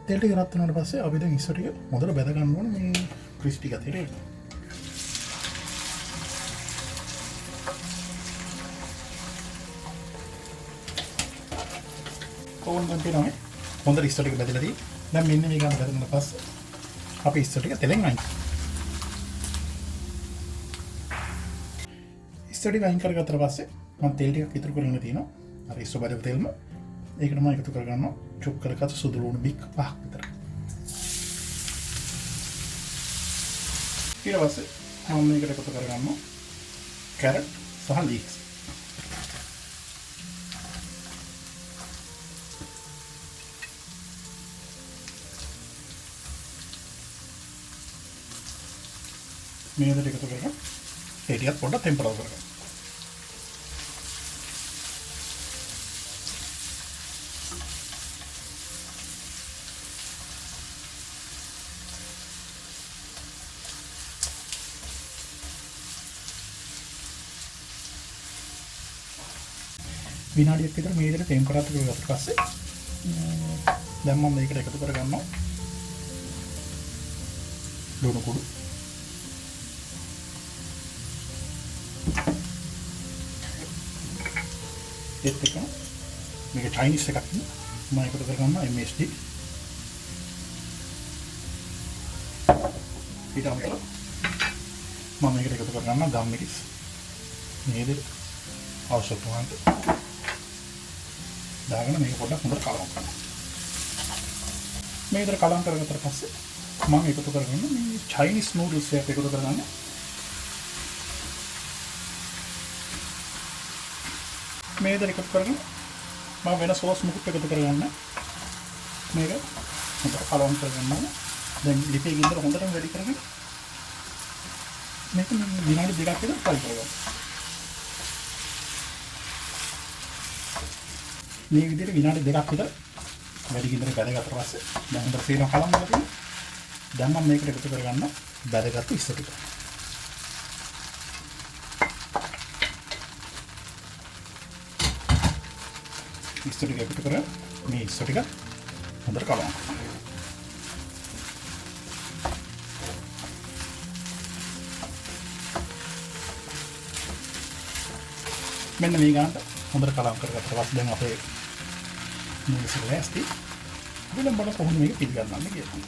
තෙල් ටික රත් වුණාට පස්සේ අපි දැන් ඉස්සෝ ටික හොඳට බැද ගන්න ඕනේ මේ ක්‍රිස්පි ගතියට එන්න. ඕන දැන් පේනවනේ හොඳට ඉස්සෝ ටික බැදලා තියෙන්නේ. දැන් මෙන්න මේ ගන්න බැදුණාට පස්සේ අපි ඉස්සෝ ටික තෙලෙන් අයින් කරමු. ඉස්සෝ ටික අයින් කරගත්තට පස්සේ මම තෙල් ටිකක් ඉතුරු කරගෙන තියෙනවා. අර ඉස්සෝ බැදපු තෙල්ම. ඒකට මම එකතු කරගන්නවා චොප් කරගත්ත සුදු ලුණු බික් 5ක් විතර. ඊට පස්සේ මම මේකට එකතු කරගන්නවා කැරට් සහ ලීක්ස්. මේ විදිහට එකතු කරගෙන ඒ ටිකත් පොඩ්ඩක් ටෙම්පර් කරගන්න. විනාඩියක් විතර මේ විදිහට ටෙම්පරාත් කරගත්ත පස්සේ දැන් මම මේකට එකතු කරගන්නවා ලුණු කුඩු. ඒත් එක්කම මේක චයිනීස් එකක් නේ. මම එකතු කරගන්නවා MSG. ඊට අමතරව මම මේකට එකතු කරගන්නවා ගම් මිරිස්. මේ විදිහට අවශ්‍ය ප්‍රමාණයට දාගෙන මේක පොඩ්ඩක් හොඳට කලවම් කරනවා. මේ විදිහට කලවම් කරගත්තට පස්සේ මම එකතු කරගන්න මේ චයිනීස් නූඩල්ස් එකක් එකතු කරගන්න. මේ විදිහට එකතු කරගෙන මම වෙන සෝස් මොකුත් එකතු කරගන්න. මේක හොඳට කලවම් කරගන්න ඕනේ. දැන් ලිපේ ගින්දර හොඳටම වැඩි කරගෙන මේක විනාඩි දෙකක් විතර ෆ්‍රයි කරගන්න. මේ විදිහට විනාඩි දෙකක් විතර වැඩි ගින්දර බැදගත්තට පස්සේ දැන් හොඳට සේරම කලවම් වෙලා තියෙනවා. දැන් මම මේකට එකතු කරගන්න බැදගත්තු ඉස්සු ටික. ඉස්සු ටික එකතු කරලා මේ ඉස්සු ටික හොඳට කලවම් කරනවා. මෙන්න මේ ගානට හොඳට කලවම් කරගත්තට පස්සේ දැන් අපේ නූඩල්ස් එක ලෑස්ති. අපි දැන් බලමු කොහොමද මේක පිළිගන්නන්නේ කියලා.